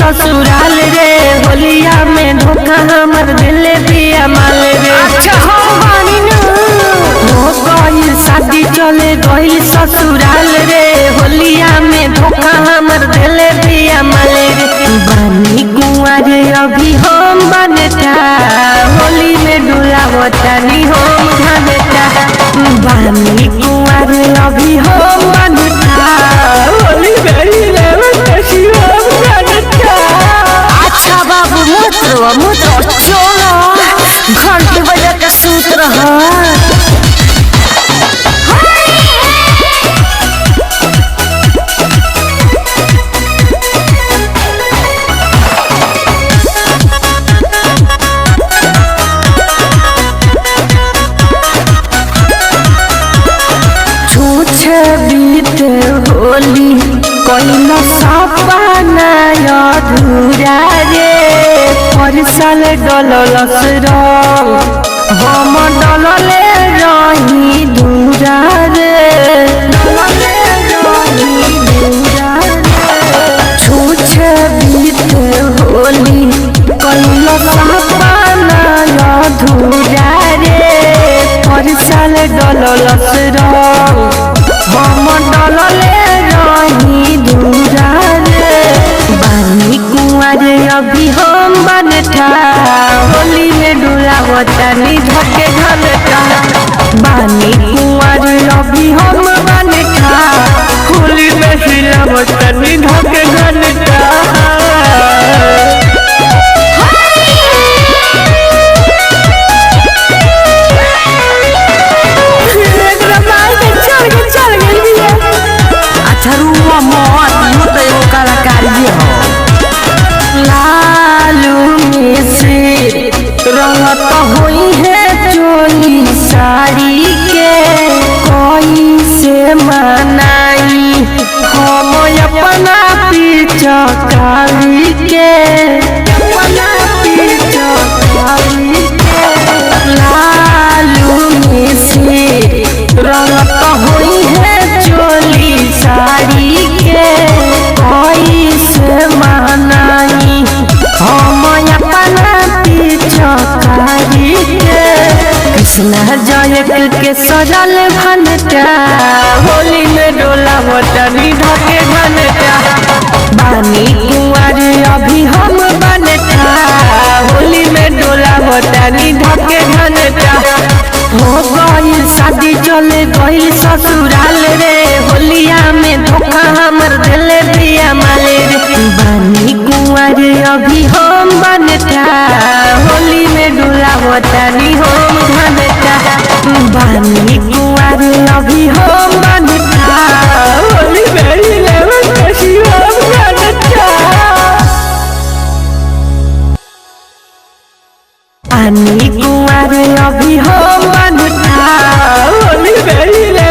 ससुराल रे, होलिया में धोखा हमर दिले बिया माल रे। अच्छा हम बानी न। हो गइल शादी चले गइल ससुराल रे, होलिया में धोखा हमर दिले बिया माल रे। बानी कुंवर अभी हम बनता, होली में डुलावतानी हम घनटा। बानी कुंवर अभी हम बनता, होली में डुलावतानी हम घनटा। अच्छा बाबू मत रो मत रो, चलो घंटी बजा के सूत रह। छूछे बीत होली कैल सपना अधूरा रे, परसल डललस रंग हम डलले रही दूरा रे, डलले रही दूरा रे। छूछे बीत होली कैल सपना अधूरा रे, परसल डललस रंग हम डलले रही दूरा रे। बानी कुंवर अभी हम बनता, होली में डुलावतानी धके घनटा। बानी कुंवर अभी हम बनता, होली में हिलावतानी धके घनटा। अच्छा रुआ मत, you तो एगो कलाकारिये हो। लालू मिश्र रंगत होई है चोली साड़ी के, कोई से मनाई हम अपना पिचकारी के, अपना पिचकारी के। लालू मिश्र रंगत होई है चोली साड़ी के, कोई से मनाई हम अपना पिचकारी के। कृष्णा जयक के सजल भनटा, होली में डोला बटनी ढके घनटा। बानी कुंवर अभी हम बनता, होली में डोला बटनी ढके घनटा। हो गइल शादी चले गइल ससुराल रे, होलिया में धोखा हमर दिले बिया माल रे। बानी कुंवर अभी हम बनता, होली में डुलावतानी हम घनटा। बानी कुंवर अभी हम बनता, होली में डुलावतानी हम घनटा। बानी कुंवर अभी हम बनता, होली में